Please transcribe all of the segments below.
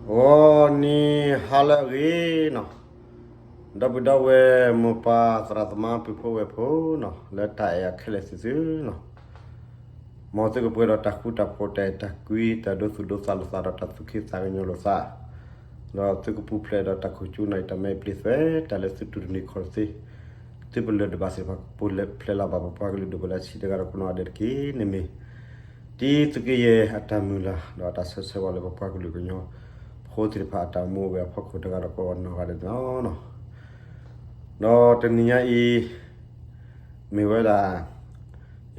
ဂီၤနံၤဟါလၢအဂ့ၤနီၤ, ဒီပုၢ်ဒီဝဲၢ်မိၢ်ပၢ်သရၣ်သမါပုၢ်ဖိဝဲၢ်ဖိနီၤ, လၢတၢ်အဲၣ်အခဲလၢာ်သုသုနီၤ, မ်သုကပှဲၤဒီးတၢ်ဃူတၢ်ဖိး တၢ်အဲၣ်တၢ်ကွံ တၢ်ဒိသူၣ်ဒိသးလိာ်သး ဒီးတၢ်သူၣ်က့သးကညီၤလိာ်သး, ဒီးသုကပူၤဖျဲးဒီးတၢ်ခိၣ်ကၠူနၢ်အံၤ တၢ်မဲအံၤပျ့ၤသွဲတၢ်လၢသုတူၢ်တန့ၢ်ခီၣ်တသ့, သုပလၢၢ်ဒိၣ်ဘၣ်သ့ၣ်တဖၣ် ကပူၤဖျဲးလၢ်ဘၣ်ပပှၤကလုာ်ဒိၣ်ပလၢဆံးတဂၤဒီး ကိးနီၢ်ဂၤဒဲးတက့ၢ်. န့ၣ်မ့ၢ် တံသုးက့ယဲၢ်အတၢ်မုၢ်လၢ် ဒီးတၢ်ဆၢဂ့ၤဆၢဝါလၢပပှၤကလုာ်ကညီဖိသ့ၣ်တဖၣ်အတၢ်အိၣ်မူအိၣ်ဂဲၤအဖီခိၣ်တဂၤဒီး ကိးနီၢ်ဂၤဒဲးန့ၣ်လီၤ. ဒီးတနံၤညါအံၤ မ့ၢ်ဝဲဒၣ်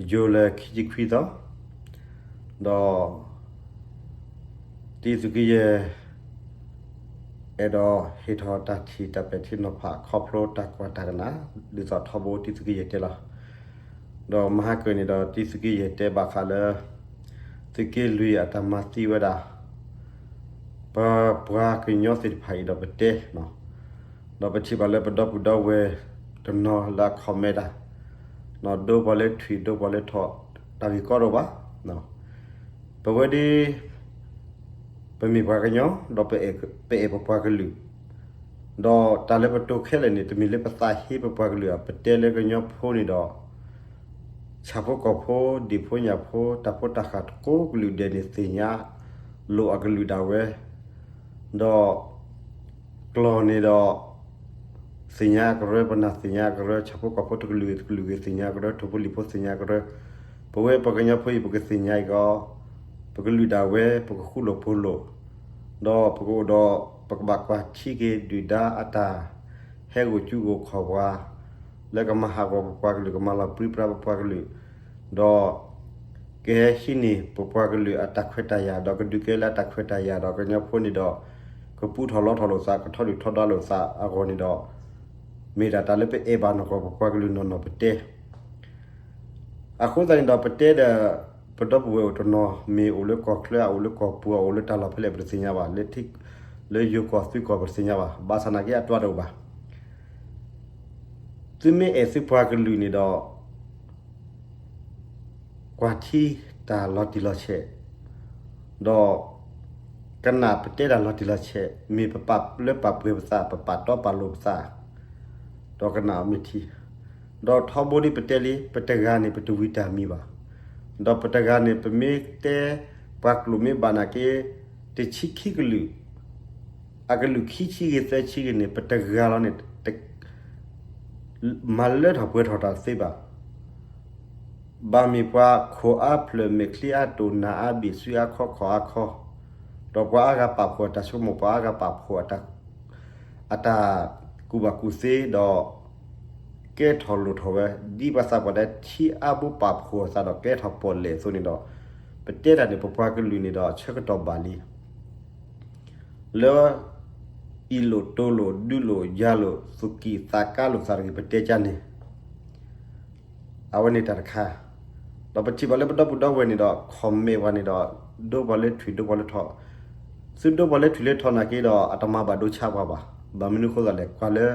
ယိၤလၢခံဆံခွံသီ, ဒီး တံသုးက့ယဲၢ် အဲၣ်ဒိးဟ့ၣ်ထီၣ်တၢ်ထံၣ်တၢ်ပဲာ်ထံနီၤဖး ခီဖျိတၢ်ကွၢ်တၢ်ကနၣ် ဒ်သိးထီဘိတံသုးက့ယဲၢ်တဲလီၤ. ဒီးမဟါကၢၤန့ၣ်ဒီး တံသုးက့ယဲၢ်တဲဘၣ်ဃးလၢ သုးက့လွံၢ်အတၢ်မၤသံဝဲဒၣ် ပပှၤကညီသ့ၣ်တဖၣ်အံၤဒီးပတဲ ဒီးပထံၣ်ဘၣ်လၢပဒီပုၢ်ဒီဝဲၢ်တနီၤလၢအ comment တၢ်, ဒိပှၤလၢထွံၣ် ဒိပှၤလၢထီၣ် တၢ်ဂ့ၢ်ကီတအိၣ်ဘၣ်. ပဝဲဒၣ် ပမ့ၢ်ပှၤကညီ ဒီးပအဲၣ်ပပှၤကလုာ်, ဒီးတၢ်လၢပတိၤခဲလၢာ်န့ၣ် တမ့ၢ်လၢပသးဟ့ပပှၤကလုာ်ဧါ, ပတဲလၢကညီဖိန့ၣ်ဒီး ဆၣ်ဖိကီၢ်ဖိ ဒံၣ်ဖိညၣ်ဖိ တၢ်ဖိတၢ်ဃၢ်ကိးကလုာ်ဒဲးန့ၣ် သ့ၣ်ညါလိာ်အကလုာ်ဒၣ်ဝဲ, ဒီး ကျီၢ်န့ၣ်ဒီး သ့ၣ်ညါအကရၢ, ပနၢ်သ့ၣ်ညါအကရၢ, ဆၣ်ဖိကီၢ်ဖိတကလုာ်ဂ့ၤတကလုာ်ဂ့ၤ သ့ၣ်ညါအကရၢ, ထိၣ်ဖိလံၣ်ဖိသ့ၣ်ညါအကရၢ, ပဝဲပှၤကညီဖိအံၤ ပကသ့ၣ်ညါအံၤကီး ပကလုာ်ဒၣ်ဝဲ ပကဃူလိာ်ဖိးလိာ်, ဒီးပကအိၣ်ဒီး ပကဘၣ်ကွၢ်ထံက့ၤ ဒုၣ်ဒါအတၢ်ဟဲဂိာ်ကူဂိာ်ခီၣ်ပှၤ လၢကမၤဟးဂီၤပပှၤကလုာ် ကမၤလီၤပြံပြါပပှၤကလုာ်, ဒီး ကဟဲဟံးန့ၢ်ပပှၤကလုာ်အတၢ်ခွဲးတၢ်ယာ် ဒီးကဒုးကဲလၢအတၢ်ခွဲးတၢ်ယာ်ဒီး ကညီဖိန့ၣ်ဒီး ကပူထီၣ်လီထီၣ်လိာ်သး ကထီဒုၣ်ထီဒါလိာ်သးအဂီၢ်န့ၣ်ဒီး မ့ၢ်ဒၣ်တၢ်လၢပအဲၣ်ဘၣ်နီၢ်ကီၢ်ပပှၤကလုာ်နီၢ်နီၢ်ပတဲ အဃိသတးန့ၣ်ဒီး ပတဲဒီး ပဒီပုၢ်ဝဲၢ်အိၣ်တနီၤ မ့ၢ်အိၣ်လၢကီၢ်ချၢ အအိၣ်လၢကီၢ်ပူၤ အအိၣ်လၢတၢ်လီၢ်ဖဲလဲၣ် ပတသ့ၣ်ညါဘၣ်, လၢထံ လၢယိၤကီၢ်သုးကီၢ် ပတသ့ၣ်ညါဘၣ်, ဘၣ်ဆၣ်နာ်က့အတွၤတအိၣ်ဘၣ်. သုမ့ၢ်အဲၣ်သုပှၤကလုာ်န့ၣ်ဒီး ကွၢ်ထံတၢ်လီၤတံၢ်လီၤဆဲး, ဒီး ကနၣ်ပတဲတၢ်လီၤတံၢ်လီၤဆဲး, မ့ၢ်ပပာ်လၢပာ်ပှဲၤပသး ပပာ်တီပာ်လိၤပသး, ဒီးကနၣ်အီၤမ့ၢ်ထံ, ဒီးထီဘိဒ်ပတဲလံ ပတဂၤန့ၣ် ပတဝံၤတၢ်မံၤဘၣ်, ဒီးပတဂၤန့ၣ် ပမ့ၢ်တဲ ပှၤကျိာ်မ့ၢ်ဘၣ်နာ်က့ တဆံခံကလုာ် အကလုာ်ခံဆံဂ့ၤသၢဆံဂ့ၤန့ၣ် ပတဂၤလီၤန့ၣ် မၤလၢထီၣ်ပှဲၤထီၣ်တၢ်သ့ဘၣ်. ဘၣ်မ့ၢ်ပှၤခိၣ်အါဖျၢၣ် မဲာ်ချံအါတိၢ် နၢ်အါဘ့ၣ် စုအါခီ ခီၣ်အါခီ, ဒီးပှၤအါဂၤပာ်ဖှိၣ်အတၢ်ဆိကမိၣ် ပှၤအါဂၤပာ်ဖှိၣ်အတၢ် အတၢ်ကူၣ်ဘၣ်ကူၣ်သ့ဒီး ကဲထီၣ်လိၣ်ထီၣ်ဝဲ ဒ်ပှၤသးပှၢ်တဲ ထံအါဘိပာ်ဖှိၣ်အသးဒီး ကဲထီၣ်ပီၣ်လဲၣ်အသိးန့ၣ်ဒီး ပတဲတၢ်န့ၣ် ပပှၤကလုာ်န့ၣ်ဒီး ဆၢကတီၢ်ဘၣ်လံ လၢ အ့ၣ်လိာ်တိလိာ် ဒုးလိာ်ယၤလိာ် သူၣ်ကံၢ်သးကါလိာ်သးတဂ့ၤ ပတဲကါန့ၣ် အဝဲန့ၣ်တၢ်တခါ, ဒီးပထံၣ်ဘၣ်လၢပဒီပုၢ်ဒီဝဲၢ်န့ၣ်ဒီး comment ပှၤန့ၣ်ဒီး ဒိပှၤလၢထွံၣ် ဒိပှၤလၢထီၣ်, သုဒိပှၤလၢထွံၣ်လၢထီၣ်နာ်က့ဒီး အတမၤဘၣ်ဒိဆါပှၤဘၣ်. ဘၣ်မနုၤအဃိသတးလဲၣ် ကွၢ်လၢ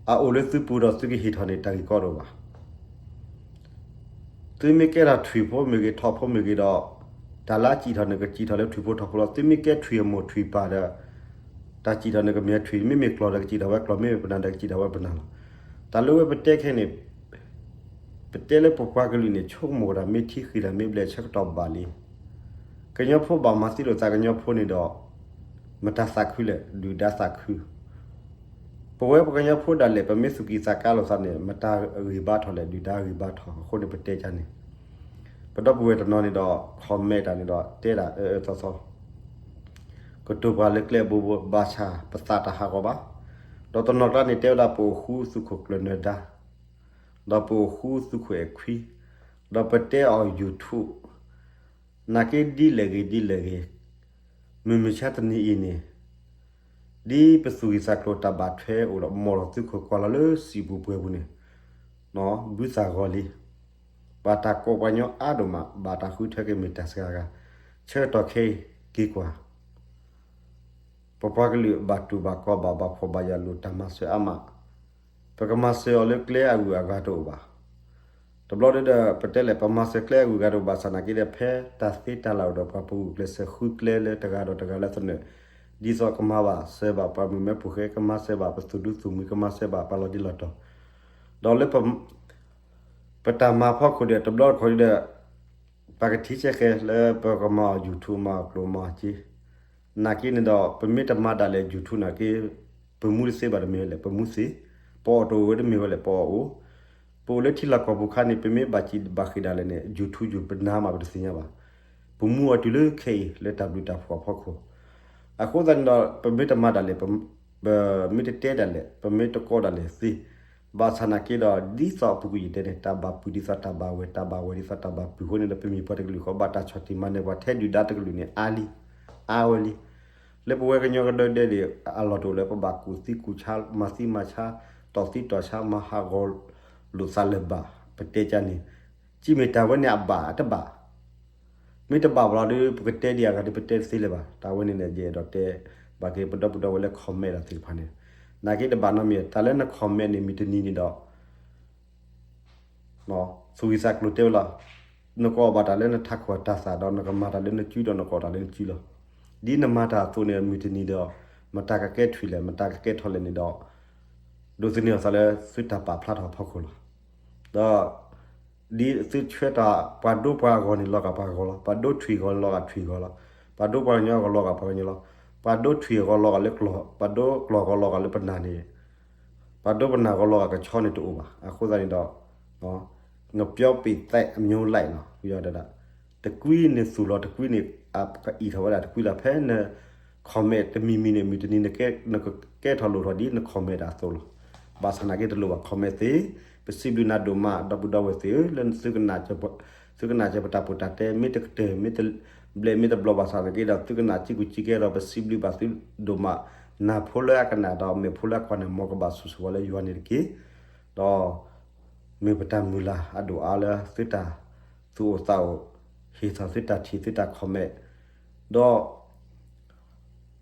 အအိၣ်လၢသုပူၤဒီးသုကဟ့ၣ်ထီၣ်န့ၣ် တၢ်ဂ့ၢ်ကီတအိၣ်ဘၣ်. သုမ့ၢ်ကဲထီၣ်ထွံၣ်ဖိမ့ၢ်ဂ့ၤ ထီၣ်ဖိမ့ၢ်ဂ့ၤဒီး တၢ်လၢအစံၣ်ထီၣ်န့ၣ် ကစံၣ်ထီၣ်လၢထွံၣ်ဖိထီၣ်ဖိလီၤ. သုမ့ၢ်ကဲထွံၣ်အမိၢ်ထွံၣ်ပၢ်ဒီး တၢ်စံၣ်ထီၣ်န့ၣ် ကမ့ၢ်ထွံၣ်, မ့မ့ၢ်ကျီၢ်ဒီး ကစံၣ်ထီၣ်ဝဲကျီၢ်, မ့မ့ၢ်ပနၢ်ဒီး ကစံၣ်ထီၣ်ဝဲပနၢ်လီၤ. တၢ်လၢဝဲပတဲခဲန့ၣ် ပတဲလၢပပှၤကလုာ်န့ၣ် ဆိကမိၣ်တၢ်မ့ၢ်ထံ ဃ့ၢ်တၢ်မ့ၢ်ဘျဲၣ် ဆၢကတီၢ်ဘၣ်လံ. ကညီဖိဘၣ်မၤသံလိာ်သးကညီဖိန့ၣ်ဒီး မတၤသးခုလဲၣ်, ဒုၣ်ဒါသးခု. ပဝဲပှၤကညီဖိဒၣ်လဲာ် ပမ့ၢ်သူၣ်ကံၢ်သးကါလိာ်သးန့ၣ် မတၤဂံၢ်ဘါထီၣ်လဲၣ်, ဒုၣ်ဒါဂံၢ်ဘါထီၣ်, အဃိန့ၣ်ပတဲကါန့ၣ် ပဒီပုၢ်ဝဲၢ်တနီၤန့ၣ်ဒီး comment တၢ်န့ၣ်ဒီး တဲဒၣ်အၢအၢသီသီ ကတိၤပှၤလၢကျဲအဘိဘိ ဘၣ်ဆၣ်ပသးတဟးဂီၤဘၣ်. ဒီးတနီၤကျါန့ၣ်တဲဝဲဒၣ် ပအိၣ်ဃူသုးခိၣ်ကျၢၢ်နၢၤဒါ, ဒီးပအိၣ်ဃူသုးခိၣ်အဲၣ်ခွံ, ဒီးပတဲအီၤ YouTube နာ်က့ဒ်လဲၣ်ဂ့ၤဒ်လဲၣ်ဂ့ၤ, မုၢ်မဆါတနံၤအံၤန့ၣ် ဒ်ပသူၣ်ဂံၢ်သးကျိၤတၢ်ဘၣ်ထွဲအိၣ်ဒီး မ်လီၤသုးခိၣ်ကွၢ်လီၤလၢစံာ်ပူၤပှဲၤပူၤန့ၣ် ဘုသၣ်ဂီၤလံ. ဘၣ်တၢ်ကိးပှၤကညီအါဒိၣ်မး, ဘၣ်တၢ်ဃုထၢက့ၤမ့ၢ်တၢ်စှၤဂၤ, ဆၢကတီၢ်ခဲအံၤက့ၤကွၢ် ပပှၤကလုာ်ဘၣ်တူၢ်ဘၣ်ကီဘၣ် ဘၣ်ဖှီၣ်ဘၣ်ယာ်လိာ်တၢ်မၤစၢၤအါမး, ပကမၤစၢၤအီၤလၢကျဲအဂုၤအဂၤတအိၣ်ဘၣ်. တ တဘျီဒီး ပတဲလဲၣ် ပမၤစၢၤကျဲအဂုၤအဂၤတအိၣ်ဘၣ်ဆၣ်နာ်က့ဒီး ဖဲတၢ်သ့တၢ်လၢ်အိၣ်ဒီး ပှၤပဂုာ်ကျဲးစၢးဃုကျဲလၢတဂၤဒီးတဂၤလၢသနၢၣ် ဒ်သိးကမၤဘၣ်စၢၤဘၣ်ပှၤမုၣ်မဲဖိဃဲ ကမၤစၢၤဘၣ်ပသုးဒူသုးမုၢ် ကမၤစၢၤဘၣ်ပှၤလီၤတံၢ်လီၤတီၤ ဒီးလၢ ပတၢ်မၤဖီခိၣ်ဒီး တဘျီတခီၣ်ဒီး ပကထံၣ်ဆဲးဃဲလၢပကမၤအီၤ YouTube မၤအီၤကျိာ်မၤအီၤစ့ နာ်က့န့ၣ်ဒီး ပမ့ၢ်တမၤဒၣ်လဲာ် YouTube နာ်က့ ပမူတသ့ဘၣ်တမ့ၢ်ဝဲလဲၣ် ပမူသ့, ပအီၣ်တအိၣ်ဝဲတမ့ၢ်ဝဲလဲၣ် ပအီၣ်အိၣ်, ပအိၣ်လၢထံလီၢ်ကီၢ်ပူၤခါန့ၣ် ပမ့ၢ်ဘၣ်စံးဘၣ်ဃ့ၢ်ဒၣ်လဲာ်န့ၣ် YouTube ပနၢ်မးပတသ့ၣ်ညါဘၣ်. ပမူအီၤတုၤလၢခဲအံၤလၢတၢ်ဘျုးတၢ်ဖှိၣ်အဖီခိၣ် အဃိသတးန့ၣ်ဒီး ပမ့ၢ်တမၤဒၣ်လဲာ် ပမ့ၢ်တတဲဒၣ်လဲာ် ပမ့ၢ်တကိးဒၣ်လဲာ်သ့, ဘၣ်ဆၣ်နာ်က့ဒီး ဒ်သိးအပူၤကွံာ်ယတဲန့ၣ် တၢ်ဘၣ်ပုၢ်ဒ်သိးတၢ်ဘၣ်ဝဲၢ် တၢ်ဘၣ်ဝဲၢ်ဒ်သိးတၢ်ဘၣ်ပုၢ်အဃိန့ၣ်ဒီး ပမ့ၢ်ပှၤတကလုာ်ဃီ ဘၣ်တၢ်ဆီၣ်တံၢ်မၤနၢၤပှၤထဲဒုၣ်ဒါတကလုာ်န့ၣ် အါလံ, အါဝဲလံ. လၢပဝဲကညီကဒဲဒဲန့ၣ် အလီၢ်တအိၣ်လၢပဘၣ်ကူၣ်သံကူၣ်ဆါ မၤသံမၤဆါ တီၢ်သံတီၢ်ဆါ မၤဟးဂီၤလိာ်သးလၢၤဘၣ် ပတဲကန့ၣ် စံးမ့ၢ်တၢ်ဝဲန့ၣ်အဘၣ်အတဘၣ် မ့ၢ်တဘၣ်ဘၣ်လီၤဒီး ပကတဲဒံးအဂၤဒီး ပတဲတသ့လၢၤဘၣ်. တၢ်ဝဲန့ၣ်န့ၣ် ယအဲၣ်ဒိးတဲ ဘၣ်က့ၤပဒီပုၢ်ဒီဝဲၢ်လၢ comment ဒီးသ့ၣ်တဖၣ်န့ၣ် နာ်က့တဘၣ်နီတမံၤ တၢ်လၢန comment န့ၣ် မုၢ်တနံၤန့ၣ်ဒီး သူၣ်ဂံၢ်သးကျိၤတဲဝဲလီၤ. နကအီၣ်ဘၣ်တၢ်လၢနထးခိၣ်အတၤသၣ်ဒီး နကမၤတၢ်လၢနစုဒီးနကအီၣ်တၢ်လၢနစုလီၤ. ဒ်နမၤတၢ်အသိးန့ၣ် မုၢ်တနံၤဒီး မတၤကကဲထွံၣ်လဲၣ် မတၤကကဲထီၣ်လဲၣ်န့ၣ်ဒီး ဒိးသန့ၤအသးလၢသုတၢ်ပာ်ဖျါထီၣ်အဖီခိၣ်လီၤ. ဒီး ဒ်သုဆှၢတၢ် ပှၤဒိပှၤအဂီၢ်န့ၣ် လီၤဂာ်ပှၤဂီၢ်လီၤ. ပှၤဒိထွံၣ်အဂီၢ်န့ၣ် လီၤဂာ်ထွံၣ်အဂီၢ်လီၤ. ပှၤဒိပှၤကညီအဂီၢ် လီၤဂာ်ပှၤကညီလီၤ. ပှၤဒိထွံၣ်အဂီၢ် လီၤဂာ်လၢကျီၢ်, ပှၤဒိကျီၢ်အဂီၢ် လီၤဂာ်လၢပနၢ်န့ၣ်, ပှၤဒိပနၢ်အဂီၢ် လီၤဂာ်ကဆီန့ၣ်တအိၣ်ဘၣ်. အဃိသတးန့ၣ်ဒီး ငပျီပံာ်သဲးအမျိုးလိုက်လီၤ. ဝံၤဒီး တကွံန့ၣ်သူၣ်လီၤ တကွံန့ၣ် အအံၣ်ထီၣ်ဝဲဒၣ်တကွံလီၤ. ဖဲန comment တမံၤမံၤန့ၣ် မုၢ်တနံၤနကကဲထီၣ်လိၣ်ထီၣ်ဒ်န comment တၢ်အသိးလီၤ. ဘၣ်ဆၣ်နာ်က့တလိၣ်ဘၣ် comment သ့, ပစံးဘျုးနၤဒိၣ်မး ဒီပုၢ်ဒီဝဲၢ်သ့ၣ်ဧၢ, လၢသုကနၣ်စၢၤပတၢ်ပိၢ်တၢ်တဲ မ့ၢ်တကတၢၢ် မ့ၢ်တဘျဲၣ် မ့ၢ်တဘျီဘၣ်ဆၣ်နာ်က့ဒီး သုကနၣ်စံးကူစံးကဲဒီး ပစံးဘျုးဘၣ်သုဒိၣ်မး, နၢ်ဖိလၢအကနၣ်ဒီး မဲာ်ဖိလၢအကွၢ်န့ၣ် မ်ကဘၣ်ဆိၣ်ဂ့ၤဝဲလၢယွၤန့ၣ်တက့ၢ်. ဒီး မ့ၢ်ပတၢ်မုၢ်လၢ်အဒိၣ်အါလၢသုတၢ်သူၣ်အိၣ်သးအိၣ်, ဟ့ၣ်ထီၣ်သုတၢ်ထံၣ်သုတၢ် comment, ဒီး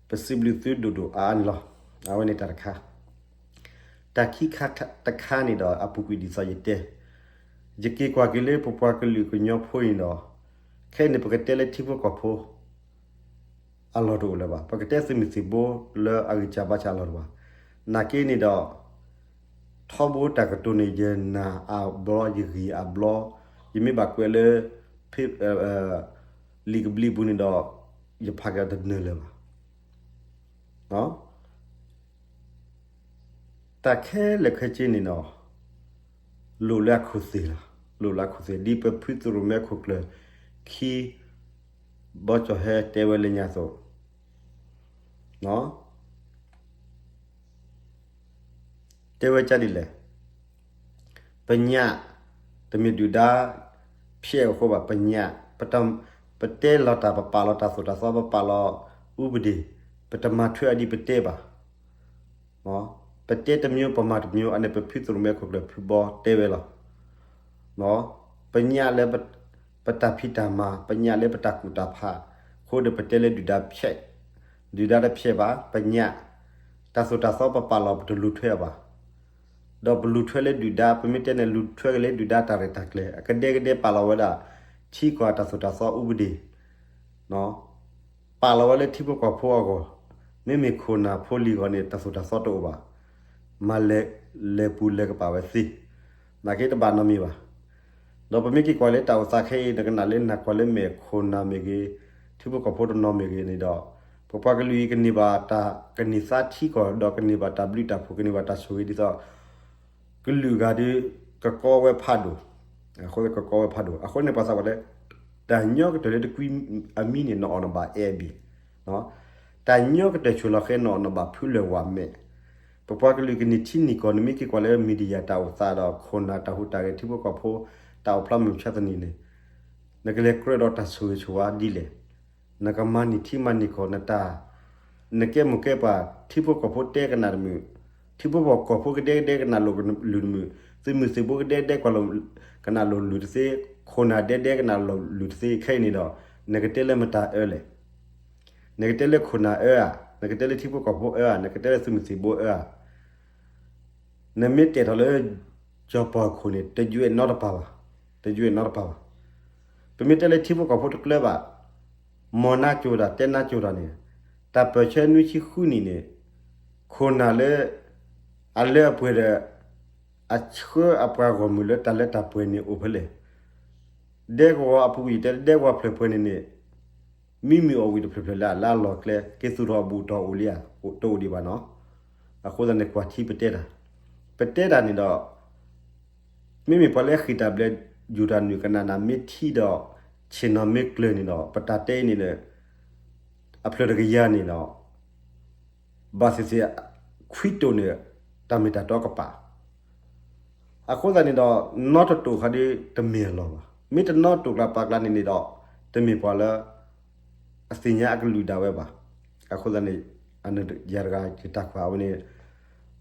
ပစံးဘျုးသုဒိၣ်ဒိၣ်အါအါန့ၣ်လီၤ. အဝဲန့ၣ်တၢ်တခါ, တၢ်ခံခါတခါန့ၣ်ဒီး အပူၤကွံာ်ဒ်သိးယတဲ, ယက့ၤကွၢ်က့ၤလၢပပှၤကလုာ်ကညီဖိအံၤဒီး, ခဲအံၤန့ၣ် ပကတဲလၢထံဖိကီၢ်ဖိ အလီၢ်တအိၣ်လၢၤဘၣ်. ပကတဲသုးမုၢ်သံၣ်ဘိလၢအဂံၢ်စၢ်ဘါစၢ်အလီၢ်တအိၣ်ဘၣ်. နာ်က့န့ၣ်ဒီး ထီဘိတၢ်ကတိၤန့ၣ် ယနာ်အဘျီ ယဂံၢ်အဘျီ, ယမ့ၢ်ဘၣ်ကွဲးလၢ ဖ့ လံာ်ကဘျံးပူၤန့ၣ်ဒီး ယဖးက့ၤတနၢၤလၢၤဘၣ်. တၢ်ခဲလၢာ်ခဲဆ့န့ၣ်ဒီး လိၣ်လၢအခိၣ်သ့ၣ်လီၤ. လိၣ်လၢအခိၣ်သ့ၣ် ဒ်ပဖုသရိၣ်မဲခိၣ်ကျၢၢ်ခံ ဘီကၠီၣ်ဟဲတဲဝဲလၢညါအသိး တဲဝဲကဒ်လဲၣ်, ပညၣ် တမ့ၢ်ဒုၣ်ဒါဖျဲးအဃိဘၣ်, ပညၣ် ပတဲလီၤတၢ် ပပာ်လီၤတၢ်သိၣ်တၢ်သီ ပပာ်လီၤ ဥပဒေ, ပတမၤထွဲအဒ်ပတဲဘၣ်. ပတဲတမျိုး ပမၤတမျိုး အန့ၣ် ပဖုသရိၣ်မဲခိၣ်ကျၢၢ်ဖုဘီတဲဝဲလီၤ. ပညၣ်လၢပတၢ်ဖံးတၢ်မၤ, ပညၣ်လၢပတၢ်ကူၣ်တၢ်ဖး, အဃိဒီးပတဲလၢဒုၣ်ဒါဖျဲး, ဒုၣ်ဒါတဖျဲးဘၣ်, ပညၣ် တၢ်သိၣ်တၢ်သီပပာ်လီၤ ပတလူၤထွဲအီၤဘၣ်. ဒီးပလူၤထွဲလၢဒုၣ်ဒါ ပမ့ၢ်တဲန့ၣ် လူၤထွဲက့ၤလၢဒုၣ်ဒါတၢ်ရဲၣ်တၢ်ကျဲၤ အကဒဲကဒဲပာ်လီၤဝဲဒၣ် ထံကီၢ်တၢ်သိၣ်တၢ်သီ ဥပဒေ ပာ်လီၤဝဲလၢထံဖိကီၢ်ဖိအဂီၢ်, မ့မ့ၢ်ခိၣ်နၢ်ဖိလံၤအဂီၢ်န့ၣ် တၢ်သိၣ်တၢ်သီတအိၣ်ဘၣ်. မၤလဲၤပူၤလဲၤကပာ်ဝဲသ့, နာ်က့တဘၣ်နီတမံၤဘၣ်. ဒီးပမ့ၢ်က့ၤကွၢ်လၢတၢ်အိၣ်သးခဲအံၤ နကနၣ်လၢနၢ်ကွၢ်လၢမဲာ်ခိၣ်နၢ်မ့ၢ်ဂ့ၤ, ထံဖိကီၢ်ဖိတနီၤမ့ၢ်ဂ့ၤန့ၣ်ဒီး, ပပှၤကလုာ်အံၤကန့ၢ်ဘၣ်တၢ်ကန့ၢ်သါထံကီၢ် ဒီးကန့ၢ်ဘၣ်တၢ်ဘျုးတၢ်ဖှိၣ် ကန့ၢ်ဘၣ်တၢ်ဆိၣ်ဂ့ၤဒ်သိး ကလုာ်ဂၤဒီး ကကီဝဲဖးဒိၣ်, အဃိကကီဝဲဖးဒိၣ် အဃိန့ၣ် ပှၤသးပှၢ်တဲ တၢ်ညီကတၢၢ်လၢတကွံအမံၤန့ၣ် နအီၣ်နဘၣ်အဲၣ်ဘ့ၣ်, တၢ်ညီကတၢၢ်ဆိၣ်လီၤဃဲ နအီၣ်နဘၣ်ဖုလၢၢ်ဝးမဲာ်, ပပှၤကလုာ်ကန့ၢ်ထံန့ၢ်ကီၢ် နမ့ၢ်က့ၤကွၢ်လၢ media တၢ်အိၣ်သးဒီး ခိၣ်နၢ်တၢ်ဟူးတၢ်ဂဲၤ ထံဖိကီၢ်ဖိ တၢ်အိၣ်ဖျါမုၢ်မဆါတနံၤန့ၣ် နကလဲၤကြၢးဒီးတၢ်ဆိၣ်ဂ့ၤဆိၣ်ဝါဒ်လဲၣ်. နကမၤန့ၢ်ထံမၤန့ၢ်ကီၢ် နတၢ် နကဲမိၢ်ကဲပၢ် ထံဖိကီၢ်ဖိတဲကနၣ်တမုာ်, ထံဖိကီၢ်ဖိကဒဲကဒဲကနၣ်လိာ်လုၢ်တမုာ်, သုးမုၢ်သံၣ်ဘိကဒဲကဒဲကွၢ်လိာ်ကနၣ်လိာ်လုၢ်တသ့, ခိၣ်နၢ်ဒဲဒဲကနၣ်လိာ်လုၢ်တသ့ ခဲအံၤန့ၣ်ဒီး နကတဲလၢမတၤအၢလဲၣ်. နကတဲလၢခိၣ်နၢ်အၢဧါ, နကတဲလၢထံဖိကီၢ်ဖိအၢဧါ, နကတဲလၢသုးမုၢ်သံၣ်ဘိအၢဧါ. နမ့ၢ်တဲာ်ထီၣ်လၢ ကၠီၤပီၢ်ခိၣ်န့ၣ် တယွဲၣ်နီတပၤဘၣ်. တယွဲၢ်နီတပၤဘၣ်. ပမ့ၢ်တဲလၢထံဖိကီၢ်ဖိတကျၢၤဘၣ်, မ်နၢ်ကၠိတၢ် တဲနၢ်ကၠိတၢ်န့ၣ်, တၢ်ပၢၢ်ဆၢနွံဆံဃုနံၣ်န့ၣ်, ခိၣ်နၢ်လၢ အလၢအပှဲၤဒီး အဆှၢအပှၤဂီၢ်မုၢ်လၢတၢ်လၢတၢ်ပှဲၤန့ၣ်အိၣ်ဖဲလဲၣ်. ဒဲကဝီၤအပူၤကွံာ်တဲလၢဒဲကဝီၤဖျၢၣ်ပှဲၤန့ၣ်န့ၣ်, မ့မ့ၢ်အီၣ်ဝံၤတဖျၢၣ်ဖျၢၣ်လၢအလၢအလီၢ်ကျဲ က့ၤသူၣ်ထီၣ်အဘူးအတံၢ်အိၣ်လံဧါ, တအိၣ်ဒံးဘၣ်နီၤ. အဃိသတးန့ၣ် ကွၢ်ထံပတဲတၢ်, ပတဲတၢ်န့ၣ်ဒီး မ့မ့ၢ်ပှၤလၢဃ့ၢ်တၢ်ဘျဲးယူၤတၢ်နုာ်ကနၣ်နၤမ့ၢ်ထံဒီး ဆ့ၣ်နီၤမ့ၢ်ကျၢၤန့ၣ်ဒီး ပတၢ်တဲအံၤန့ၣ်ဒီး အဖျၢၣ်တကယၤန့ၣ်ဒီး ဘၣ်သ့ၣ်သ့ၣ် ခွံတိာ်န့ၣ် တၢ်မ့ၢ်တၢ်တီကပာ်. အဃိသတးန့ၣ်ဒီး နီတတိာ်ခါဒ်တမ့ၢ်အလီၢ်ဘၣ်. မ့ၢ်တနီတိာ်ကျါပာ်ကျါန့ၣ်န့ၣ်ဒီး တမ့ၢ်ပှၤလၢ အသ့ၣ်ညါအကလုၢ်ဒၣ်ဝဲဘၣ်. အဃိသတးန့ၣ် ယၤတဂၤယတၢ်ကွၢ်ဝဲန့ၣ် နီၣ်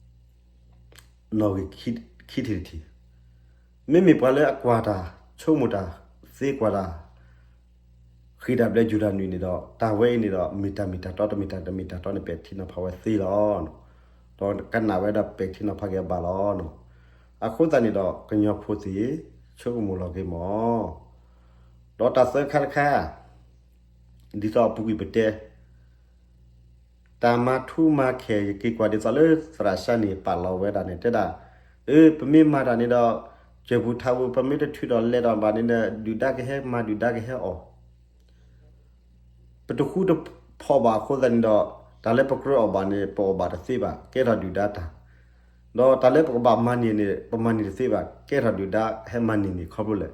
ဂံၢ်ခံထံၣ်တထံၣ်, မ့မ့ၢ်ပှၤလၢအကွၢ်တၢ် ဆိကမိၣ်တၢ် သ့ကွၢ်တၢ် ဃ့ၢ်တၢ်ဘျဲးယူၤတၢ်နုာ်န့ၣ်ဒီး တၢ်ဝဲအံၤန့ၣ်ဒီး မ့ၢ်တၢ်မ့ၢ်တၢ်တီ တမ့ၢ်တၢ်တမ့ၢ်တၢ်တီန့ၣ် ပဲာ်ထံနီၤဖးဝဲသ့လီၤ. ဒီးကနၣ်ဝဲဒီးပဲာ်ထံနီၤဖးက့ၤအဘၣ်လီၤ. အဃိသတးန့ၣ်ဒီး ကညီဖိသ့ၣ် ဆိကမိၣ်လီၤက့ၤမး. ဒီးတၢ်သၢခါတခါ ဒ်သိးအပူၤကွံာ်ပတဲ တၢ်မၤထူမၤခဲ ယက့ၤကွၢ်ဒ်သိးလၢသရၣ်ၡါန့ၣ် ပာ်လီၤဝဲဒၣ်န့ၣ် တဲဒၣ်, အၢ ပမ့ၢ်မၤတၢ်န့ၣ်ဒီး ကၠၢၢ်ပူၤထးပူၤ ပမ့ၢ်တထုးဒီးလဲၤဒီးဘၣ်န့ၣ်ဒီး ဒုၣ်ဒါကဟဲမၤ ဒုၣ်ဒါကဟဲအီၣ် ပတဃူတဖိးဘၣ်အဃိသတးန့ၣ်ဒီး တၢ်လၢပကြၢးအီၣ်ဘၣ်န့ၣ် ပအီၣ်ဘၣ်တသ့ဘၣ် ကဲထီၣ်ဒုၣ်ဒါတၢ်, ဒီးတၢ်လၢပကဘၣ်မၤန့ၢ်န့ၣ် ပမၤန့ၢ်တသ့ဘၣ် ကဲထီၣ်ဒုၣ်ဒါဟဲမၤန့ၢ်န့ၣ် ခီဖျိလဲၣ်,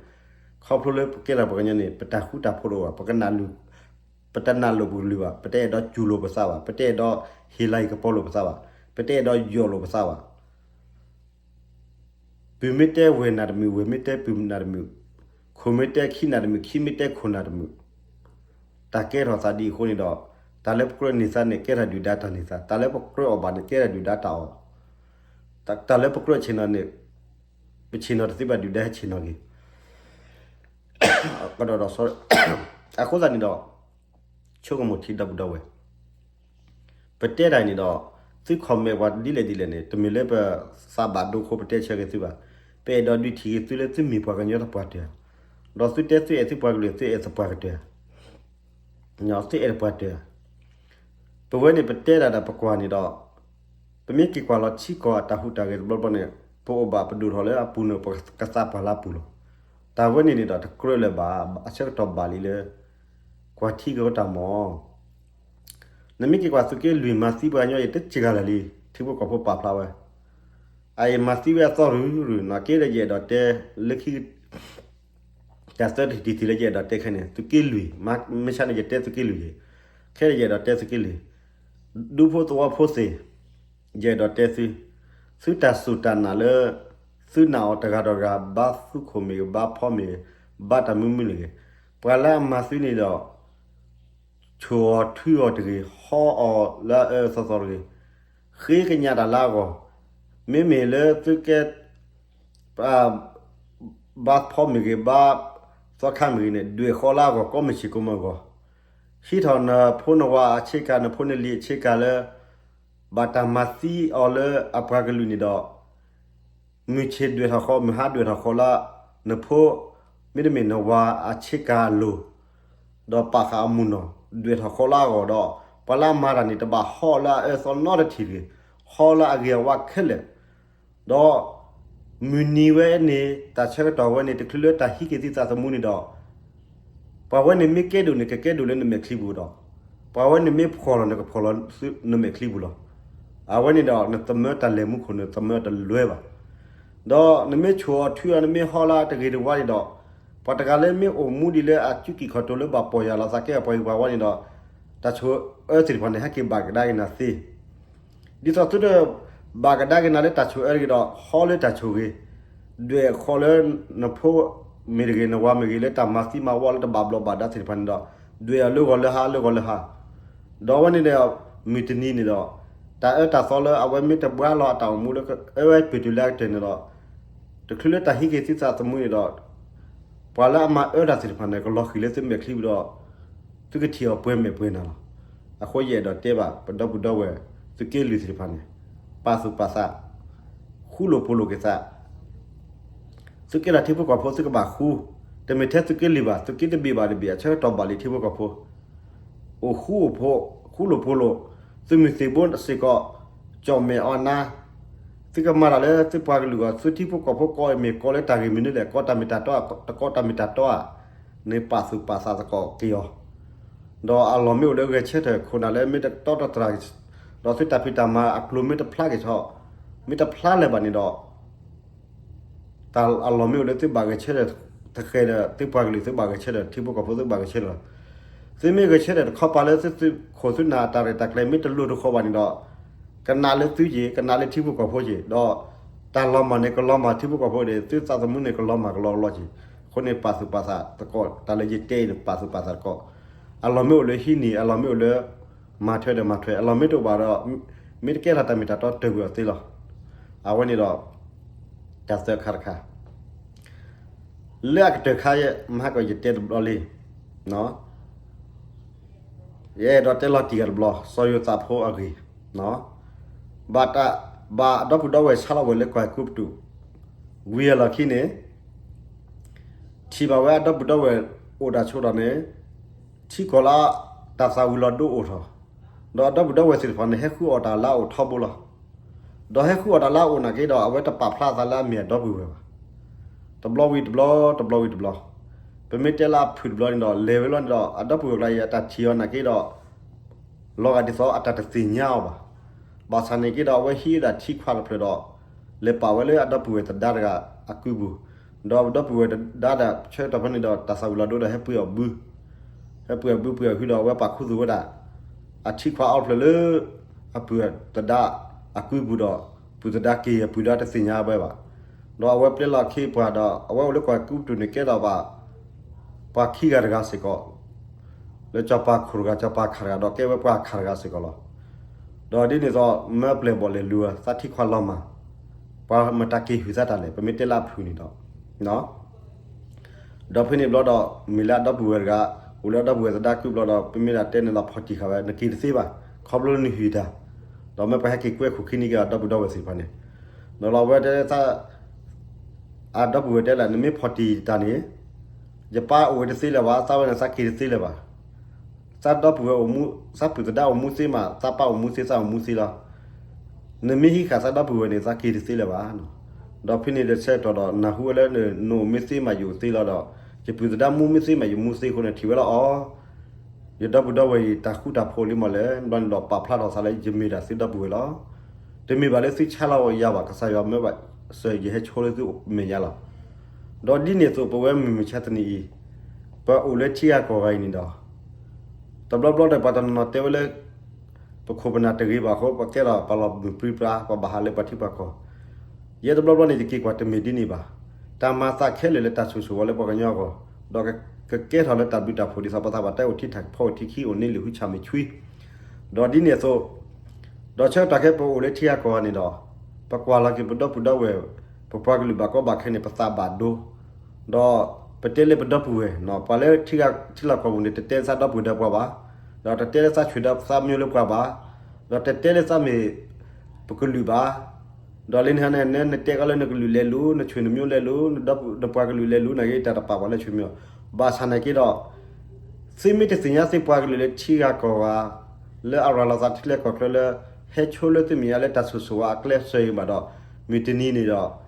ခီဖျိလၢပကဲထီၣ်ပှၤကညီန့ၣ် ပတၢ်ဃူတၢ်ဖိးတအိၣ်ဘၣ် ပကနၣ်လိၣ် ပတနၢ်လိၣ်ပကလုၢ်ဘၣ် ပတအဲၣ်ဒိးစူၢ်လိာ်ပသးဘၣ် ပတအဲၣ်ဒိးဟ့ၣ်လၤဟ့ၣ်ကပီၤလိာ်ပသးဘၣ် ပတအဲၣ်ဒိးယိးလိာ်ပသးဘၣ် ပုၢ်မ့ၢ်တဲဝဲၢ်နၢ်တမုာ် ဝဲၢ်မ့ၢ်တဲပုၢ်နၢ်တမုာ်, ခိၣ်မ့ၢ်တဲခံနၢ်တမုာ် ခံမ့ၢ်တဲခိၣ်နၢ်တမုာ်, တၢ်ကဲထီၣ်သးဒ်အံၤအဃိန့ၣ်ဒီး တၢ်လၢပကြၢးန့ၢ်သးန့ၣ် ကဲထီၣ်ဒုၣ်ဒါတၢ်န့ၢ်သး, တၢ်လၢပကြၢးအီၣ်ဘၣ်န့ၣ် ကဲထီၣ်ဒုၣ်ဒါတၢ်အီၣ်, တၢ်လၢပကြၢးဆ့ၣ်နီၤန့ၣ် ပဆ့ၣ်နီၤတသ့ဘၣ်ဒုၣ်ဒါဟဲဆ့ၣ်နီၤက့ၤ ကဒီးဒီး အဃိသတးန့ၣ်ဒီး ဆိကမိၣ်ထံဒီပုၢ်ဒီဝဲၢ် ပတဲတၢ်န့ၣ်ဒီး သု comment ပှၤဒ်လဲၣ်ဒ်လဲၣ်န့ၣ် တမ့ၢ်လၢပသးဘၣ်ဒိအဃိပတဲဆၢက့ၤသုဘၣ်. ပအဲၣ်ဒိးဒုးထံၣ်က့ၤသုလၢသုမ့ၢ်ပှၤကညီတပှၤတၢၢ်, ဒီးသုတဲသုအဲၣ်သုပှၤကလုာ် သုအဲၣ်သုပှၤကတၢၢ် သုအဲၣ်တပှၤတၢၢ်. ပဝဲန့ၣ်ပတဲတၢ်ဒီးပကွၢ်န့ၣ်ဒီး ပမ့ၢ်က့ၤကွၢ်လီၤထံကီၢ်အတၢ်ဟူးတၢ်ဂဲၤတဘျီဘျီန့ၣ် ပအိၣ်ဘၣ်ပဒိၣ်ထီၣ်လၢအပူၤန့ၣ် ပကသးပှၢ်လၢအပူၤလီၤ. တၢ်ဝဲန့ၣ်န့ၣ်ဒီးတကြၢးလၢၤဘၣ် အဆၢကတီၢ်ဘၣ်လံလၢ ကွၢ်ထံက့ၤဝဲတၢ်မး နမ့ၢ်က့ၤကွၢ်သုးက့လွံၢ်မၤသံပှၤကညီအံၤတစှၤလၢာ်လံ ထံဖိကီၢ်ဖိပာ်ဖျါဝဲ အအံၤမၤသံဝဲအသီရုၢ်ရုၢ်နီၢ်က့ဒီးယအဲၣ်ဒိးတဲ လၢခံ တၢ်သၢထံၣ်တထံၣ်လၢယအဲၣ်ဒိးတဲခဲန့ၣ် သုးက့လွံၢ် မ့ၢ်ဆါန့ၣ်ယတဲသုးက့လွံၢ်ဂ့ၤ ခဲန့ၣ်ယအဲၣ်ဒိးတဲသုးက့လွံၢ် ဒူဖိသဝီဖိသ့ၣ် ယအဲၣ်ဒိးတဲသု သုတၢ်စူၢ်တၢ်နာ်လၢ သုနာ်အီၤတဂၤဒီးဂၤ ဘါသုးခိၣ်မ့ၢ်ဂ့ၤ ဘါဖီမ့ၢ်ဂ့ၤ ဘါတၢ်မုာ်မုာ်န့ၣ်ဂ့ၤ ပှၤလၢအမၤသုန့ၣ်ဒီး ဆိၣ်အီၤထုအီၤတဂ့ၤ ဟီအီၤလၢအအၢအၢသီသီတဂ့ၤ ဃ့ကညးတၢ်လၢအဂီၢ် မ့မ့ၢ်လၢသုကဲ ဘါဖီမ့ၢ်ဂ့ၤ ဘါသီခါမ့ၢ်ဂ့ၤန့ၣ် ဒွဲၣ်ဃီလၢအဂီၢ် ကိးမုၢ်ဆ့ၣ်ကိးမုၢ်ဂီၢ် ဟံးထီၣ်နဖိနဝၤအဆ့ကၤ နဖိနလံၤအဆ့ကၤလၢ ဘၣ်တၢ်မၤသံအီၤလၢအပှၤကလုာ်န့ၣ်ဒီး မုၢ်ဆ့ၣ်ဒွဲၣ်ထီၣ်ဃီ မုၢ်ဟါဒွဲၣ်ထီၣ်ဃီလၢ နဖိ မ့တမ့ၢ်နဝၤအဆ့ကၤအလိၤ ဒီးပာ်ဃာ်အမုၢ်နီၢ် ဒွဲၣ်ထီၣ်ဃီလၢအဂီၢ်ဒီး ပှၤလၢအမၤတၢ်န့ၣ် တဘၣ်ဟီလၢအအၢသီနီတထံၣ်တဂ့ၤ ဟီလၢအဂ့ၤအဝါခဲလၢာ် ဒီး မုၢ်နံၤဝဲန့ၣ် တၢ်ဆၢကတီၢ်ဝဲန့ၣ် တချုးလၢတၢ်ဟံးက့ၤသုသးသမူန့ၣ်ဒီး ပှၤဝဲန့ၣ်မ့ၢ်ကဲဒိၣ်န့ၣ် ကကဲဒိၣ်လၢနမဲာ်ချံပူၤဒီး ပှၤဝဲန့ၣ်မ့ၢ်ဖှီၣ်လီၤန့ၣ် ကဖှီၣ်လီၤနမဲာ်ချံပူၤလီၤ. အဝဲန့ၣ်ဒီး နသမၢတၢ်လဲၤမူခိၣ်န့ၣ် သမၢတလွဲဘၣ်. ဒီးနမ့ၢ်ဆိၣ်အီၤထုအီၤ နမ့ၢ်ဟီလၢတဂ့ၤတဝါန့ၣ်ဒီး ပှၤတဂၤလၢမ့ၢ်အိၣ်မူဒံးလၢအစုကံၢ်ခီၣ်တိၤလၢဘၣ်ပီၢ်ယၢ်လီၤသးကဲအပှၤဂ့ၤပှၤဝါန့ၣ်ဒီး တၢ်ဆိၣ်အၢသ့ၣ်တဖၣ်န့ၣ် ဟဲက့ၤဘၣ်ကဒါက့ၤနၤသ့ ဒ်သိးသုတဘၣ်ကဒါက့ၤနၤလၢတၢ်ဆိၣ်အၢတဂ့ၤဒီး ဟီလၢတၢ်ဆိၣ်ဂ့ၤ, ဒွဲၣ်ဃီလၢနဖိမ့ၢ်တဂ့ၤ နဝၤမ့ၢ်ဂ့ၤ လၢတၢ်မၤသံမၤဝီလၢတဘၣ်ဘျီးဘၣ်ဒါသ့ၣ်တဖၣ်န့ၣ်ဒီး ဒွဲၣ်အီၤလၢဂီၤလၢဟါ လၢဂီၤလၢဟါ, ဒီးအဝဲန့ၣ်ဒီး မုၢ်တနံၤန့ၣ်ဒီး တၢ်အၢတၢ်သီလၢအဝဲမ့ၢ်တဘှါလီၤအတၢ်အိၣ်မူလၢအၢဝဲပၢၢ်တုၤလၢအကတၢၢ်န့ၣ်ဒီး တချုးလၢတၢ်ဟံးက့ၤသုသးသမူန့ၣ်ဒီး ပှၤလၢအမၤအၢတၢ်သ့ၣ်တဖၣ်န့ၣ် ကလီၤဃံၤလၢသုမဲာ်ချံပူၤဒီး သုကထံၣ်အီၤပှဲၤမဲာ်ပှဲၤနၢ်လီၤ. အဃိယအဲၣ်ဒိးတဲဘၣ် ပဒီပုၢ်ဒီဝဲၢ် သုးက့လွံၢ်သ့ၣ်တဖၣ်န့ၣ် ပာ်သူၣ်ပာ်သး ဃူလိာ်ဖိးလိာ်က့ၤသး သုးက့တၢ်ထံဖိကီၢ်ဖိသုကဘၣ်ဃူ, တမ့ၢ်ထဲသုးက့လွံၢ်ဘၣ်, သုးက့တဘ့ၣ်ဘၣ်တဘ့ၣ် အဆၢကတီၢ်ဘၣ်လံထံဖိကီၢ်ဖိ, အိၣ်ဃူအိၣ်ဖိး, ဃူလိာ်ဖိးလိာ်, သုးမုၢ်သံၣ်ဘိစ့ၢ်ကီး, ကၠီၣ်မဲာ်အီၤနါ, သုကမၤတၢ်လၢသုပှၤကလုာ်အဂီၢ်, သုထံဖိကီၢ်ဖိကိးမ့ၢ်ကိးလၢတၢ်ဂ့ၢ်မနုၤလဲၣ်, ကိးတၢ်မ့ၢ်တၢ်တီဧါ, တကိးတၢ်မ့ၢ်တၢ်တီဧါ, န့ၣ်ပာ်သူၣ်ပာ်သးသကိးက့ၤအီၤ, ဒီးအလီၢ်မ့ၢ်အိၣ်လၢဂဲၤဆၢထၢၣ်ခိၣ်နၢ်လၢမ့ၢ်တတီတတြၢ်, ဒီးသုတၢ်ဖံးတၢ်မၤအကျိၤမ့ၢ်တဖျါက့ၤထီၣ်, မ့ၢ်တဖျါလၢၤဘၣ်န့ၣ်ဒီး တၢ်အလီၢ်မ့ၢ်အိၣ်လၢသုဘၣ်ဂဲၤဆၢထၢၣ်တဃဲၤဒီး သုပှၤကလုာ်သုဘၣ်ဂဲၤဆၢထၢၣ်, ထံဖိကီၢ်ဖိသုဘၣ်ဂဲၤဆၢထၢၣ်, သုမ့ၢ်ဂဲၤဆၢထၢၣ်တခီပၤလၢသုသုးခိၣ်သုနၢ်တၢ်ရဲၣ်တၢ်ကျဲၤမ့ၢ်တလိၤတဃီၤဘၣ်န့ၣ်ဒီး, ကနးလၢသုက့ၤ, ကနးလၢထံဖိကီၢ်ဖိက့ၤ, ဒီးတၢ်လီၤမၢ်န့ၣ် ကလီၤမၢ်ထံဖိကီၢ်ဖိန့ၣ်, သုသးသမူန့ၣ် ကလီၤမၢ်ကလီကလီက့ၤ, အဃိန့ၣ်ပာ်သူၣ်ပာ်သးသကိး, တၢ်လၢယတဲအံၤန့ၣ် ပာ်သူၣ်ပာ်သးသကိး, အလီၢ်မ့ၢ်အိၣ်လၢဟံးန့ၢ်, အလီၢ်မ့ၢ်အိၣ်လၢ မၤထွဲဒီးမၤထွဲ, အလီၢ်မ့ၢ်တအိၣ်ဘၣ်ဒီး, မ့ၢ်တကဲထီၣ်တၢ်မ့ၢ်တၢ်တီတၢၢ်ကွံာ်အီၤသ့လီၤ. အဝဲန့ၣ်ဒီး တၢ်သၢခါတခါ, လၢအကတၢၢ်ခါယဲ မဟါကီးယတဲတဘျီလံ, ယအဲၣ်ဒိးတဲလီၤတံၢ်ဂၤတဘျီ, စီၤယိၤသးဖိအဂ့ၢ်, ဘၣ်တၢ်, ဘၣ်အဒီပုၢ်ဒီဝဲၢ်ဆါလီၤဝဲလၢကီၢ်အဲၤကူပတူး, ဝံၤအလီၢ်ခံန့ၣ် ထံၣ်ဘၣ်ဝဲအဒီပုၢ်ဒီဝဲၢ်အိၣ်တၢ်ဆိဒီးန့ၣ်, ထံကီၢ်လၢတၢ်သၣ်ဝံၤလီၤဒိအိၣ်ထီၣ်, ဒီးအဒီပုၢ်ဒီဝဲၢ်သ့ၣ်တဖၣ်န့ၣ် ဟဲဃုအီၣ်တၢ်လၢအအိၣ်ထီဘိလီၤ. ဒီးဟဲဃုအီၣ်တၢ်လၢအအိၣ်နာ်က့ဒီး အဝဲတပာ်ဖျါအသးလၢအမ့ၢ်အဒီပုၢ်ဝဲၢ်ဘၣ်. တဘျီဝံၤတဘျီ, တဘျီဝံၤတဘျီ, ပမ့ၢ်တဲလၢအဖုၣ်တဘျီန့ၣ်ဒီး လဲၤဝဲလီၤန့ၣ်ဒီး အဒီပုၢ်ဝဲၢ်ကျါအံၤ အတၢ်ထံၣ်အီၤနာ်က့ဒီး လီၤဂာ်ဒ်သိးအတၢ်တသ့ၣ်ညါအီၤဘၣ်. ဘၣ်ဆၣ်န့ၣ်က့ဒီး အဝဲဟံးဝဲဒၣ်ထံခွါတဖျၢၣ်ဒီး လဲၤပာ်ဝဲလၢအဒီပုၢ်ဝဲၢ်သဒါတဂၤအကုပူၤ, ဒီးအဒီပုၢ်ဝဲၢ်သဒါဒီး ဆၢကတီၢ်ဖဲန့ၣ်ဒီး တၢ်သၣ်ဝံၤလီၤဒိဒီး ဟဲပှ့ၤအီၣ်ဘု, ဟဲပှ့ၤအီၣ်ဘုပှ့ၤအီၣ်ဟုဒီး အဝဲပာ်ခူသူၣ်ဝဲဒၣ် အထံခွါအီဖျၢၣ်လၢ အပုၢ်သဒါအကုပူၤဒီး ပုၢ်သဒါက့ၤအပုၢ်ဒီးတသ့ၣ်ညါဝဲဘၣ်. ဒီးအဝဲပျဲလီၤခ့ပှၤဒီး အဝဲအိၣ်လၢကီၢ်အဲၤကူပတူးန့ၣ် ကဲထီၣ်ဘၣ် ပှၤခံဂၤတဂၤစ့ၢ်ကီး, လၢစီၤပၤခိၣ်တဂၤ စီၤပၤခးတဂၤ ဒီးကဲဝဲပှၤခးတဂၤစ့ၢ်ကီးလီၤ. ဒီးဒ်န့ၣ်အသိး မၢပျဲၢ်ဘီၣ်လဲၤလူၤအသးထံခွါလီၤမၢ်, ပှၤမတၤက့ၤဟုၣ်သးတၢ်လဲၣ် ပမ့ၢ်တဲလၢအဖုၣ်န့ၣ်ဒီး ဒီးဖဲန့ၣ်ဘျီဒီး မ့ၢ်လၢအဒီပုၢ်ဝဲၢ်တဂၤ အိၣ်လၢအဒီပုၢ်ဝဲၢ်သဒါကုပူၤဒီး ပမ့ၢ်ဒၣ်တဲန့ၣ်လီၤဖီၣ်တံၢ်ဃာ်ဝဲ နက့ၤတသ့ဘၣ် ခီဖျိနဟုၣ်တၢ်, ဒီးမ့ၢ်ပှၤဟဲက့ၤကွဲခိၣ်ခံနံၤက့ၤအဒီပုၢ်ဒီဝဲၢ်သ့ၣ်တဖၣ်န့ၣ်, ဒီးလီၤဝဲတဲသး အဒီပုၢ်ဝဲၢ်တဲလၢ နမ့ၢ်ဖီၣ်တံၢ်တၢ်န့ၣ် ယပၢ်အိၣ်ဝဲတသ့လၢၤဘၣ်, သးဝဲန့ၣ်သးက့ၤတသ့လၢၤဘၣ်. သးဒီပုၢ်ဝဲၢ်အိၣ်မူ, သးပုၢ်သဒါအိၣ်မူသ့မး, သးပၢ်အိၣ်မူသ့, သးအိၣ်မူသ့လီၤ. နမ့ၢ်ဟံးဃာ်သးဒီပုၢ်ဝဲၢ်န့ၣ် သးက့ၤတသ့လၢၤဘၣ်. ဒီးဖဲန့ၣ်ဒီးဆၢကတီၢ်ဒီး နၢ်ဟူဝဲလၢ နအိၣ်မ့ၢ်သ့မး ယအိၣ်သ့လီၤဒီး ယပုၢ်သဒါမူမ့ၢ်သ့မး ယမူသ့အဃိန့ၣ် ထံၣ်ဝဲလီၤအီၤ ယဒီပုၢ်ဒီဝဲၢ်အံၤ တၢ်ဃူတၢ်ဖိးလံမးလဲၣ်, ဘျီန့ၣ်ဒီးပာ်ဖျါထီၣ်သးလၢယမ့ၢ်ဒၣ်သုဒီပုၢ်ဝဲၢ်လီၤ. တမ့ၢ်ဘၣ်လၢသုဆါလီၤယၤဘၣ်, ကစၢ်ယွၤမၢဘၣ်စၢၤယဟဲဆိလၢသုမဲာ်ညါလီၤ. ဒီးဒ်န့ၣ်အသိး ပဝဲမုၢ်မဆါတနံၤအံၤ ပအိၣ်လၢထံဂၤကီၢ်ဂၤအံၤန့ၣ်ဒီး တဘျီဘျီဒီး ပှၤတနီၤနီၤတဲဝဲလၢ ပခိၣ်ပနၢ်တဂ့ၤဘၣ်အဃိ ပကဲထီၣ်ပှၤလီၤမုၢ်ပြံပြါ ပှၤဘၣ်ဟးလၢပှၤထံပှၤကီၢ်, ယဲတဘျီဘျီန့ၣ် ယက့ၤကွၢ်တမ့ၢ်ဒ်န့ၣ်ဘၣ်. တၢ်မၤသးခဲလၢာ်လၢတၢ်ဆိၣ်ဂ့ၤဆိၣ်ဝါလၢပှၤကညီအဂီၢ်, ဒီးကကဲထီၣ်လၢတၢ်ဘျုးတၢ်ဖှိၣ် ဒ်သိးပသးဘၣ်တၢ်အိၣ်ထံထၣ်ဖီအိၣ်ထံခံအိၣ်န့ၣ်လၢဟုဆၣ်မုၢ်ဆှံ ဒီးဒ်န့ၣ်အသိး, ဒီးဆၢကတီၢ်ခဲအံၤပအိၣ်လၢထံဂၤကီၢ်ဂၤန့ၣ်ဒီး ပကွၢ်လီၤက့ၤပဒီပုၢ်ဒီဝဲၢ်, ပပှၤကလုာ်ဘၣ်ကီဘၣ်ခဲန့ၣ် ပသးဘၣ်ဒိ, ဒီးပတဲလၢပဒီပုၢ်ဝဲၢ်, ပှၤလၢထံဂၤထံလီၢ်ကီၢ်ပူၤန့ၣ် တတဲလၢသးဒီပုၢ်ဝဲၢ်ဒီးပှၤဘၣ်, ဒီးတတဲလၢသးဆွေဒီးသးမျိုးလၢပှၤဘၣ်, ဒီးတတဲလၢသးမ့ၢ်ပကလုာ်ဘၣ်. ဒီးလၢနဟါန့ၣ် နတဲကီးလၢနကလုာ်လဲၤလူၤ, နဆွေနမျိုးလဲၤလူၤ, နဒီပုၢ်နပှၤကလုာ်လဲၤလူၤ နာ်က့ တၢ်တပာ်ပှၤလၢဆွေမျိုး, ဘၣ်ဆၣ်နာ်က့ဒီး သုမ့ၢ်တသ့ၣ်ညါသုပှၤကလုာ်လၢထံဂၤကီၢ်ဂၤ, လၢအရၤလီၤသးထံလၢကီၢ်ချၢလၢ ဟဲဆိလၢသုမဲာ်ညါလၢတၢ်ဆိၣ်ဂ့ၤဆိၣ်ဝါအကျဲစၢၤအံၤဘၣ်ဒီး, မုၢ်တနံၤန့ၣ်ဒီး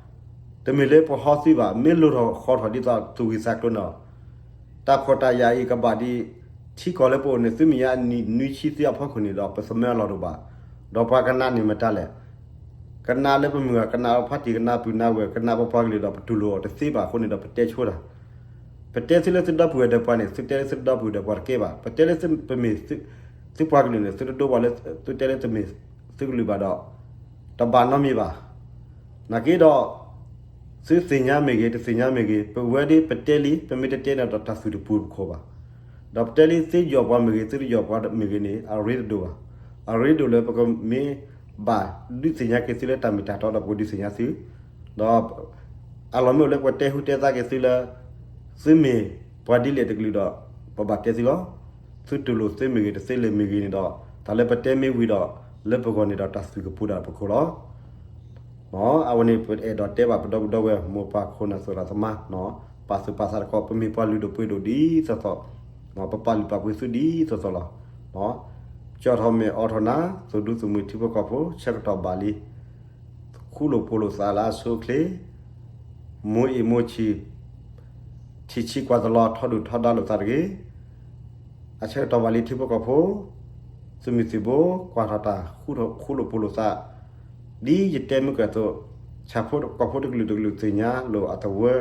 တမ့ၢ်လၢပဟီသုဘၣ်, မ့ၢ်လိၣ်ထီၣ်ဃီထီၣ်ဒ်သိးသူၣ်ဝံၤသးကျိၤန့ၣ်, တၢ်ဖှီၣ်တၢ်ယာ်အံၤကဘၣ်ဒ် ထံကီၢ်လၢပအိၣ်န့ၣ် သုမဲာ်ညါအနံၣ်နွံဆံသ့အဖီခိၣ်န့ၣ်ဒီး ပသမၢအလီၢ်တအိၣ်ဘၣ်, ဒီးပှၤကနးန့ၣ်မတၤလဲၣ် ကနးလၢပမုၢ်ဂၤ, ကနးလၢဖါတံၢ်, ကနးပုၢ်နးဝဲၢ်, ကနးပပှၤကလုာ်ဒီး ပတူၢ်လိာ်အီၤတသ့ဘၣ်အဃိန့ၣ်ဒီး ပတဲဆိတၢ်, ပတဲသုလၢသုဒီပုၢ်ဝဲၢ်ဒီးပှၤန့ၣ် သုတဲလၢသုဒီပုၢ်ဝဲၢ်ဒီးပှၤတကဲဘၣ်, ပတဲလၢသုပမ့ၢ်သုပှၤကလုာ်န့ၣ် သုတဒိပှၤလၢသုတဲလၢသုမ့ၢ်သုကလုာ်ဘၣ်ဒီး တဘၣ်နီတမံၤဘၣ်. နာ်က့ဒီး သုသ့ၣ်ညါမ့ၢ်ဂ့ၤ, တသ့ၣ်ညါမ့ၢ်ဂ့ၤ, ပဝဲဒၣ်ပတဲလံ, ပမ့ၢ်တတဲန့ၣ်ဒီးတၢ်သူၣ်တပူၤတပူၤဘၣ်. ဒီးပတဲလံ သုယီၢ်ပှၤမ့ၢ်ဂ့ၤ, သုတယီၢ်ပှၤမ့ၢ်ဂ့ၤန့ၣ် အရ့တဒိၣ်ဘၣ်. အရ့ဒိၣ်လၢပကမ့ၢ်ဘၣ်ဒုးသ့ၣ်ညါက့ၤသုလၢတၢ်မ့ၢ်တၢ်တီဒီး ပကဒုးသ့ၣ်ညါသု, ဒီးအလီၢ်မ့ၢ်အိၣ်လၢပတဲဟူတဲသါက့ၤသုလၢ သုမ့ၢ်ပှၤဒ်လဲၣ်တကလုာ်ဒီး ပဘၣ်တဲသုလီၤ. သုတူၢ်လိာ်သ့မ့ၢ်ဂ့ၤ, တသ့လၢၤမ့ၢ်ဂ့ၤန့ၣ်ဒီး တၢ်လၢပတဲမ့ၢ်ဝံၤဒီး လၢပဂီၢ်န့ၣ်ဒီး တၢ်သူၣ်ကပူၤဒၣ်ပခိၣ်လီၤ. အဝဲန့ၣ် ပအဲၣ်ဒိးတဲဘၣ်ပဒီပုၢ်ဒီဝဲၢ် မိၢ်ပၢ်ခိၣ်နၢ်သရၣ်သမါ, ပာ်သူၣ်ပာ်သးတက့ၢ်, ပမ့ၢ်ပှၤလုၢ်ဒိၣ်ပှ့ၤဒိၣ်ဒ်သိးသိး, ပပာ်လုၢ်ပာ်ပှ့ၤသုဒ်သိးသိးလီၤ. ကၠီၣ်ထီၣ်မဲာ်အိးထီၣ်နၢ်, သူၣ်ဒူသူၣ်မှံၤထံဖိကီၢ်ဖိ ဆၢကတီၢ်ဘၣ်လံ, ဃူလိာ်ဖိးလိာ်သးလၢအဆိအချ့, မိၢ်အ့ၣ်မိၢ်ဆံၣ်, ထံၣ်ဆံးကွၢ်တလီၤ ထီဒုၣ်ထီဒါလိာ်သးတဂ့ၤ. အဆၢကတီၢ်ဘၣ်လံထံဖိကီၢ်ဖိ, သုးမုၢ်သံၣ်ဘိ ကွၢ်ထီၣ်တၢ် ဃူလိာ်ဖိးလိာ်သး, ဒ်ယတဲမုၢ်ကၢၢ်အသိး, ဆၣ်ဖိကီၢ်ဖိတကလုာ်တကလုာ်သ့ၣ်ညါလိာ်အသဝီ,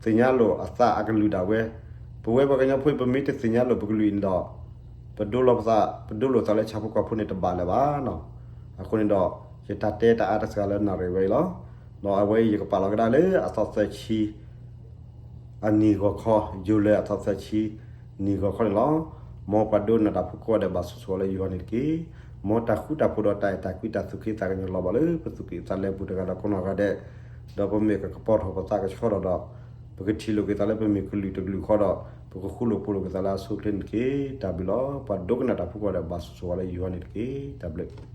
သ့ၣ်ညါလိာ်အသးအကလုာ်ဒၣ်ဝဲ, ပဝဲပှၤကညီဖိအံၤ ပမ့ၢ်တသ့ၣ်ညါလိာ်ပကလုာ်အံၤန့ၣ်ဒီး, ပဒိလိာ်ပသး, ပဒိလိာ်သးလၢဆၣ်ဖိကီၢ်ဖိန့ၣ်တဘၣ်လၢၤဘၣ်နီၤ. အဃိန့ၣ်ဒီး, ယတၢ်တဲတၢ်အါတစှၤလၢနၣ်ရံၣ်ဝဲအံၤလီၤ. ဒီးအဝဲအံၤယကပာ်လီၤကဒါလၢအသီသၢဆံ အနံၣ်ဂီၤခီ, ယူၤလံအသီသၢဆံ နံၣ်ဂီၤခီန့ၣ်လီၤ. မ်ပှၤဒိကနၣ်တၢ်ဖိကိးဂၤဒဲးဘၣ်ဆိၣ်ဂ့ၤဆိၣ်ဝါလၢယွၤန့ၣ်တက့ၢ်. မ်တၢ်ဃူတၢ်ဖိးဒီးတၢ်အဲၣ်တၢ်ကွံတၢ်သူၣ်က့သးကညီၤလီၤဘၣ်လၢပသူၣ်ကံၢ်သးလဲပူၤတဂၤဒီးကိးနီၢ်ဂၤဒဲး, ဒီးပမ့ၢ်ကကပီၤထီၣ်ပသးကဆှီထီၣ်ဒီး, ပကထံၣ်လိာ်က့ၤသးလၢပမ့ၢ်ကလုာ်တကလုာ်ဃီဒီး, ပကဃူလိာ်ဖိးလိာ်က့ၤသးလၢအဆိအချ့န့ၣ်တက့ၢ်. တၢ်ဘျုးလီၤ. ပှၤဒိကနၣ်တၢ်ဖိကိးဂၤဒဲးဘၣ်ဆိၣ်ဂ့ၤဆိၣ်ဝါလၢယွၤန့ၣ်တက့ၢ်. တၢ်ဘျုး